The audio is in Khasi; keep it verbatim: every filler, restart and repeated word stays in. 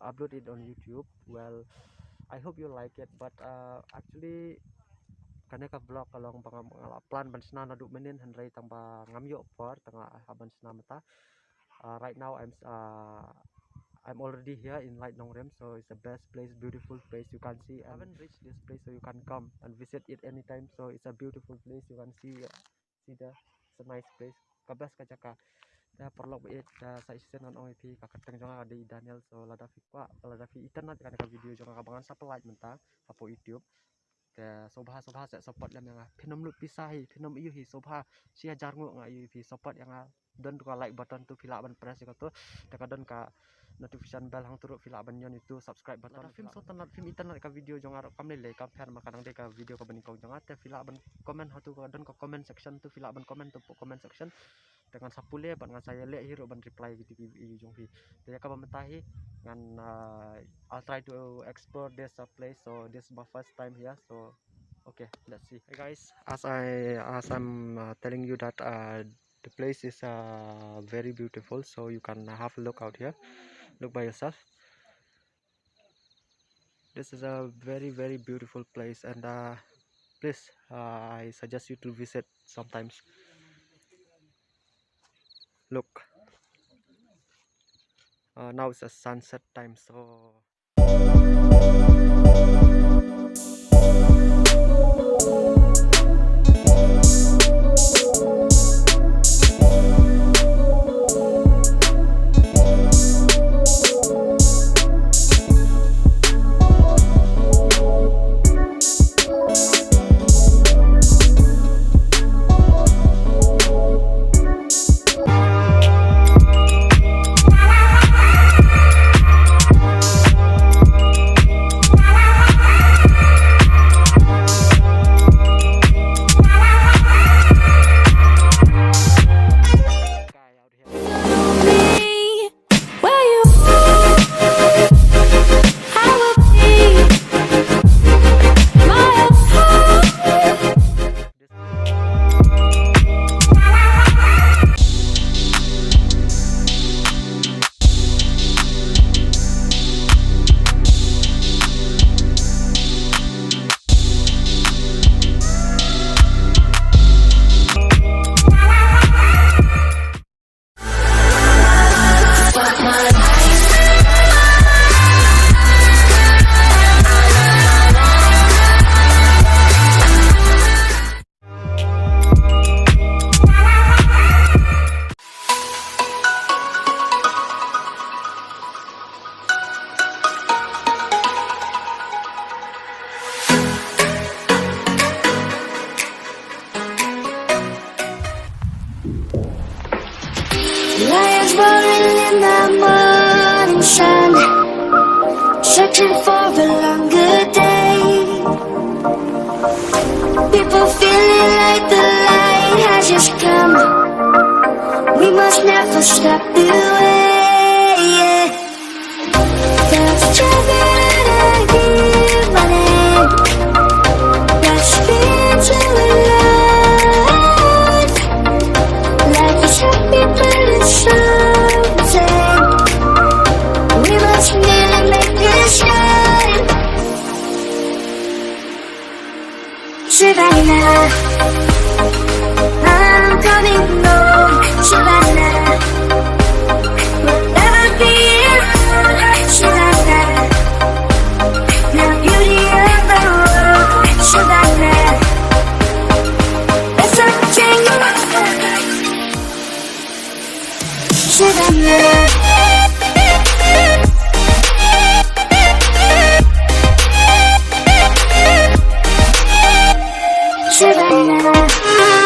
upload it on YouTube. Well, I hope you like it, but uh, actually kane ka vlog ka long ba nga, nga la plan ban shna naduh mynnin, hynrei tang ba ngam ïoh por tang ba ban shna mynta. Uh, right now I'm uh, I'm already here in Laitumkhrah, so it's the best place, beautiful place you can see. I haven't reached this place, so you can come and visit it anytime. So it's a beautiful place, you can see. Uh, see there, it's a nice place. Ka best ka jaka. Te paralok ba ïeit, te sa shisien ngan ong ïa phi, ka kyrteng jong nga ka dei Daniel. So lada phi kwah, lada phi internet kane ka video jong nga kaba ngan sa pynlait mynta hapoh YouTube, te sngewbha sngewbha sa support lem ïa nga. Phin ym lut pisa hi, phin ym ïoh hi, sngewbha shi hajar nguh nga ïoh ïa phi, support ïa nga. Don tu ka like button tu, phi lah ban press ïa katu. Te ka don ka notification bell hangtu ruh, phi lah ban ñion ïa tu, subscribe button. Lada phim sngewtynnat, phim internet ka video jong nga ruh kam lei lei kam pher, ma ka dang dei ka video kaba nyngkong jong nga. Te phi lah ban comment hangtu, ka don ka comment section tu, phi lah ban comment tu hapoh comment section. Te ngan sa pule bad ngan sa ïaleh hi ruh ban reply ïa kito ki video jong phi. Te ïa kaba mynta hi ngan uh, I'll try to explore this uh, place. So this is my first time here. So okay, let's see. Hey guys, as I as I'm uh, telling you that uh, the place is uh, very beautiful, so you can have a look out here. Look by yourself. This is a very, very beautiful place, and uh, please, uh, I suggest you to visit sometimes. Look, uh, now it's a sunset time, so Lions roaring in the morning sun, searching for a longer day. People feeling like the light has just come. We must never stop the way, yeah. That's driving and I hear my name. Rush into the light. Life is happy, but it's something. We must really make this right. Savannah, I'm coming home. Savannah, we'll never be alone. Savannah, the beauty of the world. Savannah, there's something. Savannah. Savannah.